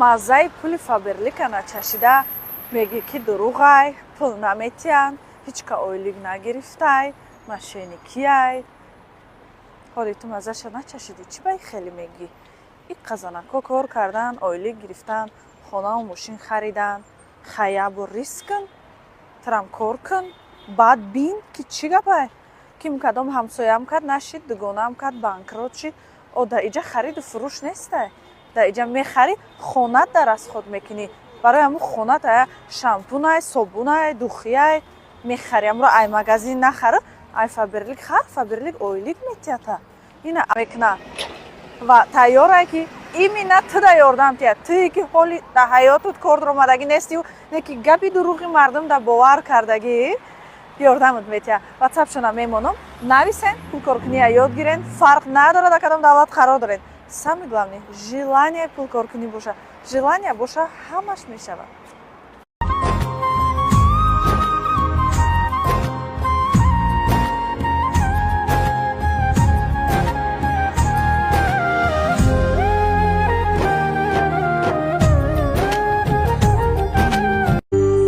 Маззаи пули Фаберлика начашида мегӣ, ки дурӯғай, пул наметиҳанд, ҳеҷ ка ойлик нагирифтай, мошенникияй. Ҳоли ту маззаша начашидӣ, чӣ ба хеле мегӣ? Ин қазанако кор кардан, ойлик гирифтан, хонаву мошин харидан. Хаябу риск кун, турам кор кун, баъд бин, ки чӣ гапай. Ким кадом ҳамсоям кард, нашид, дугонаам кард, банкрот шид. О, дар иҷа хариду фурӯш нестай. Дар иҷа мехарӣ, хонат дар расход мекунӣ. Барои ҳамун хонат ая шампунай, собунай, духияй мехарӣ. Амро ай магазин нахара, ай Фаберлик хар. Фаберлик ойлик метиҳата, ина мекуна ва тайёрае, ки именно туда ёрдам тиҳад. Туе ки ҳоли дар ҳаётут кор омадагӣ нестию, не ки гапи дурӯғи мардум дар бовар кардагӣ, ёрдамат метиҳад. Ватсапшона мемонам, нависен, пулкоркуния ёд гирен. Фарқ надорад, дар кадом давлат қарор доред. Самое главное, желание пулкоркунӣ боша. Желание боша, ҳамаш мешавад.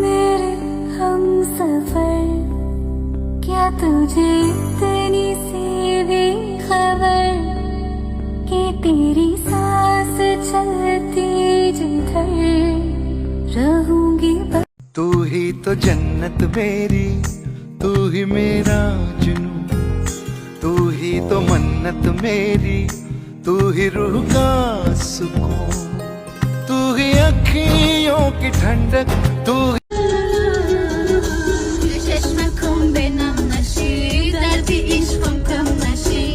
मेरे हमसफर, क्या तुझे इतनी सी भी खबर कि तेरी सांस चलती जिधर रहूंगी? तू ही तो जन्नत मेरी, तू ही मेरा जुनू, तू ही तो मन्नत मेरी, तू ही रूह का सुकून, तू ही अखियों की ठंडक, तू ही چشمکم به نم نشی، دردی عشقم کم نشی،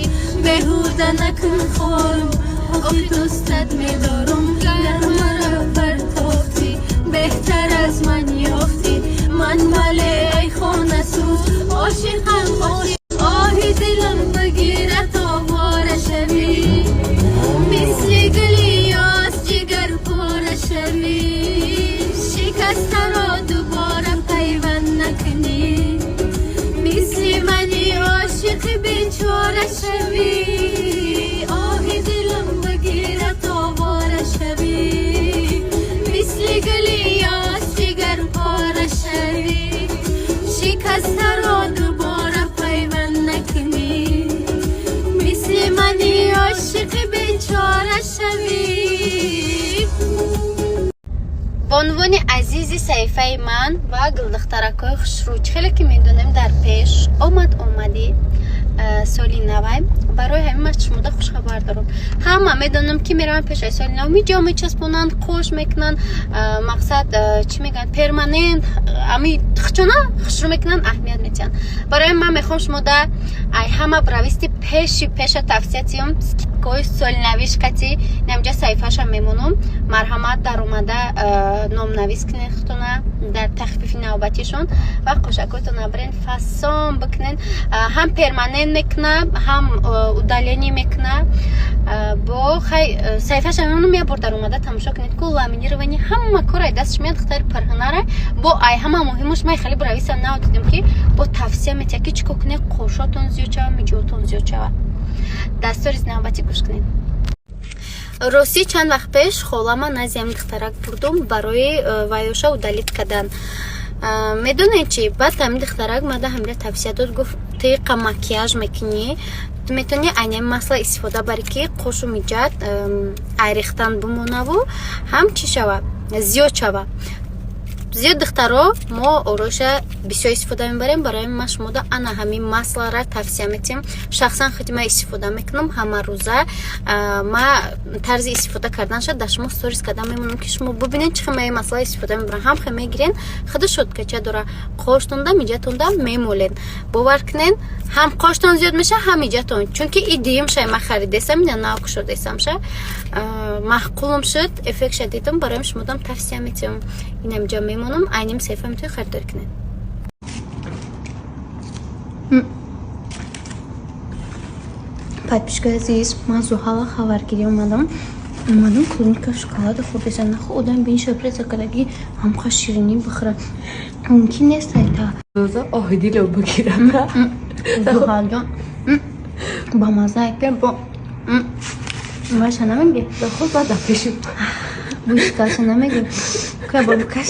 بهوده نکن خورم، آخی دوستت میدارم. گر مرا پرتافتی، بهتر از من یافتی. من مال ای خانه سوز، عاشقم عاشق. آهی دلم بگیره تا واره شوی، مثل گلی از جگر پاره شوی، شکسته را دوباره پیوند نکنی، مثل منی عاشق بیچاره شوی. آهی دلم بگیره تا واره شوی، مثل گلی از جگر پاره شوی، شکسته را دوباره پیوند نکنی، مثل منی عاشق بیچاره شوی. Бонувони азизи саҳифаи ман ва гулдухтаракҳои хушрӯ, чӣ хеле ки медонем, дар пеш омад омадӣ соли навай. Барои ҳамин ман шумода хушхабар дорам. Ҳама медонам, ки мераванд пешаи соли нав, миҷо мечаспонанд, қош мекунанд, мақсад, чӣ мегӯянд, перманент ами хучона хушрӯ мекунанд, аҳамият метиҳанд. Барои ман мехоҳам шумода ай ҳама брависти пеши пеша тавсия тиём, скидкаҳои солинавиш кати. Намҷа саҳифаша мемонам, марҳамат, даромада номнавис кунед худтона дар тахфифи навбатишон ва қошакотона бирен, фасон бикунен. Ҳам перманент мекуна, ҳам удаление мекуна. Бо хай саҳифаша мемонам, як бор даромада тамошо кунед, ку ламинирование ҳама кор ай дастш меяд. Духтари пурҳунара. Бо ай ҳама муҳимуш, ман хеле брависа нав дидем, ки бо тавсия метиҳад, ки чӣ кор кунед, қошотон зиёд шава, миҷотон зиёд шава. Дастори навбатӣ гӯш кунед. Ростӣ, чанд вақт пеш холама назди ҳамин духтарак бурдум барои вайоша удалить кардан. Медонед чи, баъд ҳамин духтарак мада ҳамира тавсия дод, гуфт: «Тиқа макияж мекунӣ, ту метавонӣ айнами масла истифода барӣ, ки қошу миҷат айрехтан бимонаву ҳам чӣ шава, зиёд шава». Зиёд духтаро мо ороиша бисёр истифода мебарем. Барои ман шумода ана ҳамин маслара тавсия метиҳам. Шахсан худи ман истифода мекунам ҳамарӯза. Ма тарзи истифода карданша дар шумо сторис кардан мемонам, ки шумо бубинед, чӣ хел ма ин масла истифода мебарам. Ҳам хел мегирен, худи щёткача дора, қоштонда, миҷатонда мемолен. Бовар кунен, ҳам қоштон зиёд меша, ҳам миҷатон. Чунки и дуюмша ма харидесам, ина нав кушодесамша, маъқулум шуд, эффектша дидам, бароям шумодам тавсия метиҳам. Инамҷа мемонам, айним саҳифа метавонед харидорӣ кунед. Подписчикои азиз, ман Зуҳала хабаргирӣ омадам. Омадам, клубника, шоколада хӯрдесам. Нахо одам бинша преза кардаги ҳамқа ширинӣ бихӯра мумкин нест айта. Оҳи дило бигирам. Зуҳалҷон, ба мазза ке бо ваша намеги. Хуб, баъд пеши. Бӯи шикалша намегӯ. Куя бор бикаш.